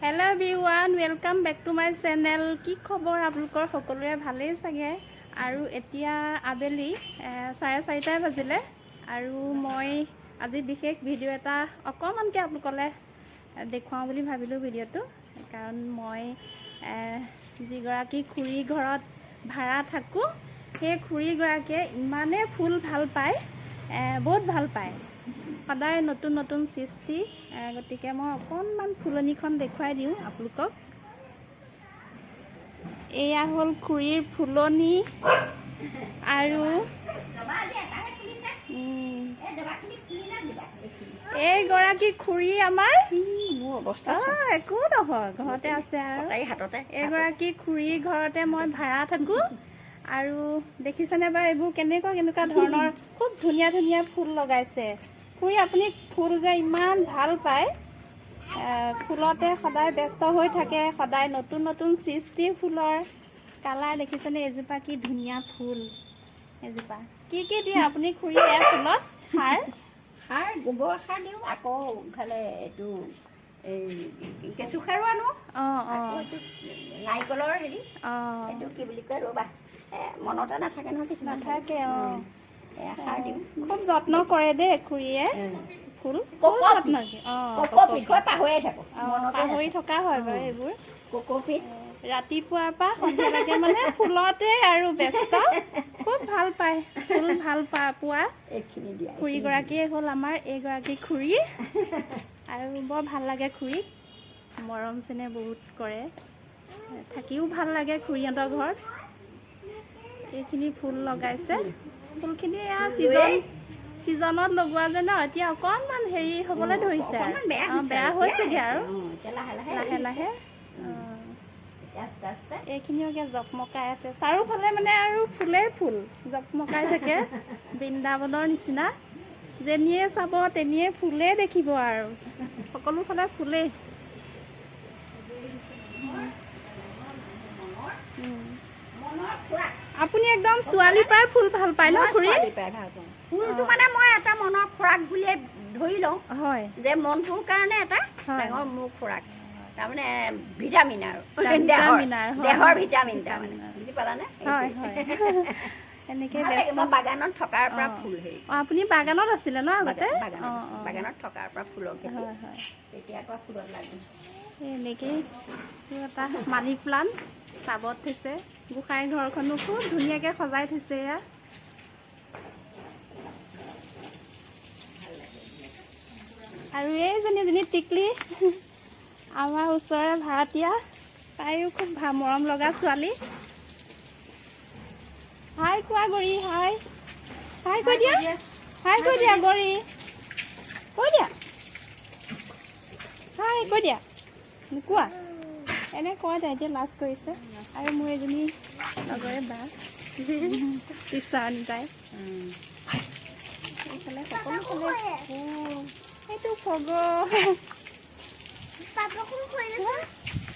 Hello everyone, welcome back to my channel. কি খবৰ আপোনালোকৰ? সকলোৰে ভালেই চাগে। আৰু এতিয়া আবেলি 4:30টাই বাজিলে আৰু মই আজি বিশেষ ভিডিঅ' এটা অকণমানকৈ আপোনালোকলৈ দেখুৱাওঁ বুলি ভাবিলোঁ ভিডিঅ'টো, কাৰণ মই যিগৰাকী খুৰীৰ ঘৰত ভাড়া থাকোঁ, সেই খুৰীগৰাকীয়ে ইমানেই ফুল ভাল পায়, বহুত ভাল পায়, সদায় নতুন নতুন সৃষ্টি। গতিকে মই অকণমান ফুলনিখন দেখুৱাই দিওঁ আপোনালোকক। এয়া হ'ল খুৰীৰ ফুলনি। আৰু এইগৰাকী খুৰী আমাৰ মোৰ অৱস্থা একো নহয়, ঘৰতে আছে আৰু হাততে। এইগৰাকী খুৰীৰ ঘৰতে মই ভাড়া থাকোঁ। আৰু দেখিছেনে বাৰু এইবোৰ কেনেকুৱা কেনেকুৱা ধৰণৰ খুব ধুনীয়া ধুনীয়া ফুল লগাইছে খুৰী। আপুনি ফুল যে ইমান ভাল পায়, ফুলতে সদায় ব্যস্ত হৈ থাকে, সদায় নতুন নতুন সৃষ্টি ফুলৰ কালাৰ। দেখিছেনে এজোপা কি ধুনীয়া ফুল এজোপা। কি কি দিয়ে আপুনি খুৰী এয়া ফুলত সাৰ? সাৰ গোবৰ সাৰ দিওঁ, আকৌ ইফালে এইটো এই কেঁচু সাৰো আনো। আকৌ এইটো নাৰিকলৰ হেৰি, এইটো কি বুলি কয়, ৰ'বা, মনতে নাথাকে নহয় কিছুমান। নাথাকে, অঁ। এয়া সাৰ দিওঁ। খুব যত্ন কৰে দেই খুৰীয়ে ফুল, খুব যত্ন। অঁ। কক'পিট হয়, পাহৰিয়ে থাকোঁ। মনতে পাহৰি থকা হয় বাৰু এইবোৰ। কক'পিট। ৰাতিপুৱাৰ পৰা সন্ধিয়ালৈকে মানে ফুলতে আৰু ব্যস্ত, খুব ভাল পায় ফুল ভাল পোৱা। এইখিনি দিয়া। খুৰীগৰাকীয়ে হ'ল আমাৰ এইগৰাকী খুৰী। আৰু বৰ ভাল লাগে খুৰীক, মৰম চেনেহ বহুত কৰে, থাকিও ভাল লাগে খুৰীহঁতৰ ঘৰত। এইখিনি ফুল লগাইছে, ফুলখিনি এয়া ছিজনত লগোৱা যে ন, এতিয়া অকণমান হেৰি হ'বলৈ ধৰিছে আৰু। অকণমান বেয়া অঁ, হৈছে। বেয়া হৈছেগৈ আৰু। এতিয়া লাহে লাহে। লাহে লাহে, অঁ। এতিয়া আস্তে আস্তে। এইখিনিও জকমকাই আছে চাৰিওফালে, মানে আৰু ফুলেই ফুল জকমকাই থাকে বৃন্দাবনৰ নিচিনা। যেনিয়ে চাব তেনিয়ে ফুলেই দেখিব আৰু, সকলোফালে ফুলেই। মনৰ খোৰাক। আপুনি একদম ছোৱালীৰ পৰাই ফুল ভাল পায় ন মই খুৰী? ছোৱালীৰ পৰাই ভাল পাওঁ ফুলটো, মানে মই এটা মনৰ খোৰাক বুলিয়ে ধৰি লওঁ যে মনটোৰ কাৰণে এটা ডাঙৰ মোৰ খোৰাক, তাৰমানে ভিটামিন আৰু দেহৰ ভিটামিন আৰু, হয়। দেহৰ ভিটামিন তাৰমানে, বুজি পালানে? হয় হয়, এনেকৈ ভাল লাগে। ব্যস্ত। মই বাগানত থকাৰ পৰা ফুল হেৰি অঁ, আপুনি বাগানত আছিলে ন আগতে? বাগানত। অঁ অঁ বাগানত থকাৰ পৰা ফুলৰ খেতি। হয় হয় তেতিয়াৰ পৰা ফুলত লাগো। এই এনেকেই এটা মানি প্লান্ট টাবত থৈছে। গোঁসাই ঘৰখনো খুব ধুনীয়াকৈ সজাই থৈছে এয়া। আৰু এইজনী এজনী টিকলি, আমাৰ ওচৰৰে ভাড়াতীয়া, তাইও খুব ভাল মৰম লগা ছোৱালী। হাই কোৱা গৰি, হাই হাই কৈ দিয়া, হাই কৈ দিয়া গৰি, কৈ দিয়া, হাই কৈ দিয়া। নোকোৱা? এনে কয় তাই, এতিয়া লাজ কৰিছে। আৰু মোৰ এজনী লগৰে বা টিচাৰণী তাই। এইফালে সকলোফালে ফুল। সেইটো ফগ,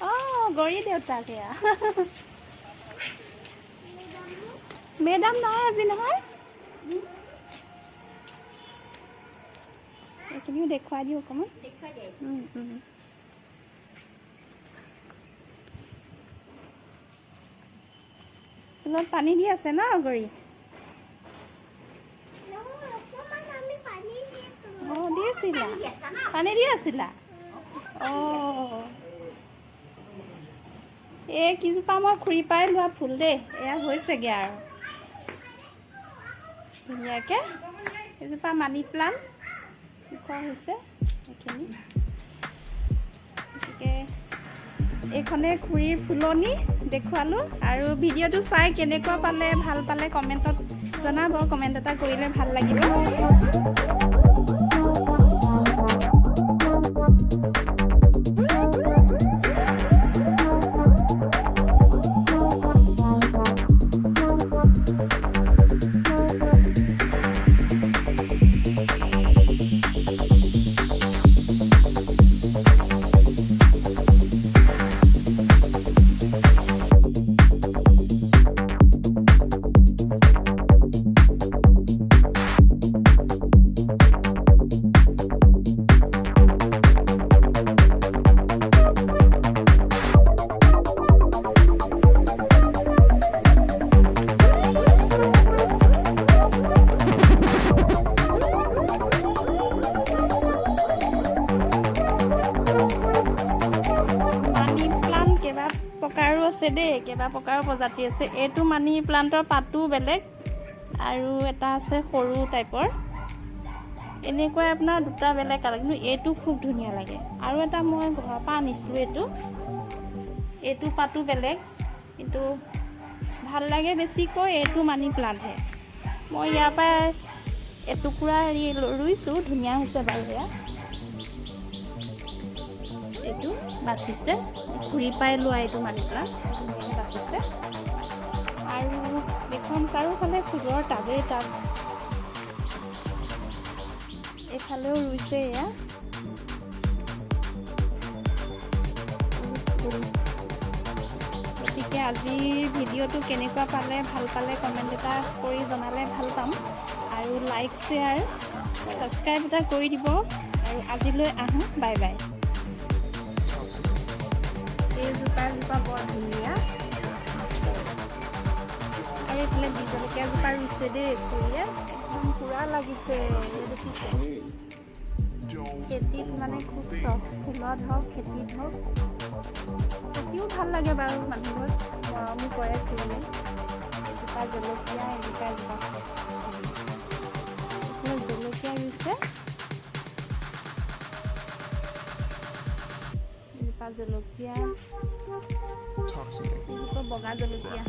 অঁ, গৰি দেউতাক এয়া। মেডাম নাই আজি নহয়। এইখিনিও দেখুৱাই দিওঁ অকণমান। দেখুৱাই দিয়ে। ফুলত পানী দি আছে ন গৰি? অঁ, দিছিলা? পানী দি আছিলা? অঁ। এই কেইজোপা মই খুৰী পৰাই লোৱা ফুল দেই, এয়া হৈছেগৈ আৰু ধুনীয়াকৈ। এজোপা মানি প্লান্ট ওখ হৈছে এইখিনি। গতিকে এইখনে খুৰীৰ ফুলনি দেখুৱালোঁ। আৰু ভিডিঅ'টো চাই কেনেকুৱা পালে, ভাল পালে কমেণ্টত জনাব, কমেণ্ট এটা কৰিলে ভাল লাগিব। আছে দেই, কেইবা প্ৰকাৰৰ প্ৰজাতি আছে। এইটো মানি প্লাণ্টৰ পাতো বেলেগ আৰু এটা আছে সৰু টাইপৰ। এনেকুৱাই আপোনাৰ দুটা বেলেগ কালাৰ, কিন্তু এইটো খুব ধুনীয়া লাগে। আৰু এটা মই ঘৰৰ পৰা আনিছিলোঁ, এইটো এইটো পাতো বেলেগ, কিন্তু ভাল লাগে বেছিকৈ এইটো মানি প্লাণ্টহে। মই ইয়াৰ পৰা এটুকুৰা হেৰি ৰুইছোঁ, ধুনীয়া হৈছে বাৰু। এয়া এইটো বাচিছে, খুৰী পাই লোৱা এইটো মানি প্লাণ্ট ধুনীয়াকৈ বাচিছে। আৰু দেখুৱাম চাৰিওফালে ফুলৰ টাবেই টাব। এইফালেও ৰুইছে এয়া ফুল। গতিকে আজিৰ ভিডিঅ'টো কেনেকুৱা পালে, ভাল পালে কমেণ্ট এটা কৰি জনালে ভাল পাম, আৰু লাইক, শ্বেয়াৰ, ছাবস্ক্ৰাইব এটা কৰি দিব। আৰু আজিলৈ আহোঁ, বাই বাই। এইজোপা এজোপা বৰ ধুনীয়া। আৰু এইফালে বিহ জলকীয়া এজোপা ৰুইছে দেই খুৰীয়ে, একদম পূৰা লাগিছে, দেখিছে। খেতিত মানে খুব চখ, ফুলত হওক খেতিত হওক, থাকিও ভাল লাগে বাৰু, মানুহবোৰ মৰমো কৰে খুৰীয়ে। এজোপা জলকীয়া, এজোপা এজোপা এইফালে জলকীয়া ৰুইছে, এজোপা জলকীয়া, এজোপা বগা জলকীয়া।